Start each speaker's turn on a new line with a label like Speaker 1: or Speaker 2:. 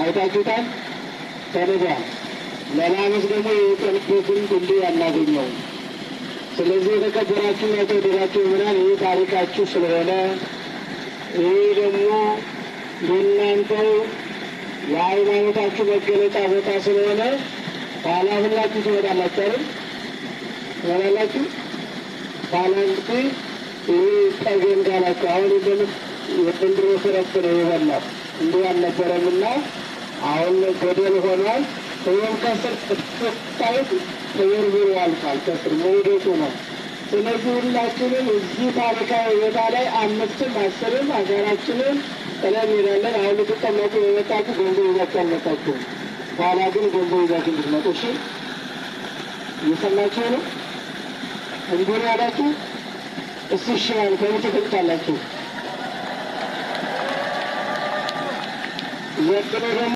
Speaker 1: አይታችሁታል? ተንዷል። ለማመስ ደግሞ የወጠንበትን ድልድይ አናገኘውም። ስለዚህ የተከበራችሁ የተወደዳችሁ ምናምን ይህ ታሪካችሁ ስለሆነ ይህ ደግሞ የእናንተው የሃይማኖታችሁ መገለጫ ቦታ ስለሆነ ኋላ ሁላችሁ ትመጣላችሁ አይደል? ትመጣላችሁ። ኋላ እንግዲህ ይህ ጠገን ካላችሁ አሁን እንደምን የዘንድሮ ክረምት ነው የበላው እንዲህ አልነበረምና አሁን ገደል ሆኗል። ይህም ከስር ታዩት ተበርብሮ አልፏል። ከስር መውደቁ ነው። ስለዚህ ሁላችንም እዚህ ታሪካዊ ቦታ ላይ 5ም 10ም አሻራችንን ጥለን እንሄዳለን። አሁን ልትጠመቁ የመጣችሁ ገንዘብ ይዛችሁ አልመጣችሁም። ኋላ ግን ገንዘብ ይዛችሁ እንድትመጡ እሺ። እየሰማችሁ ነው? እንዲህ ነው ያላችሁ። እሱ እሺ ማለት ከምን ትፈቅዳላችሁ? ዘንድሮ ደግሞ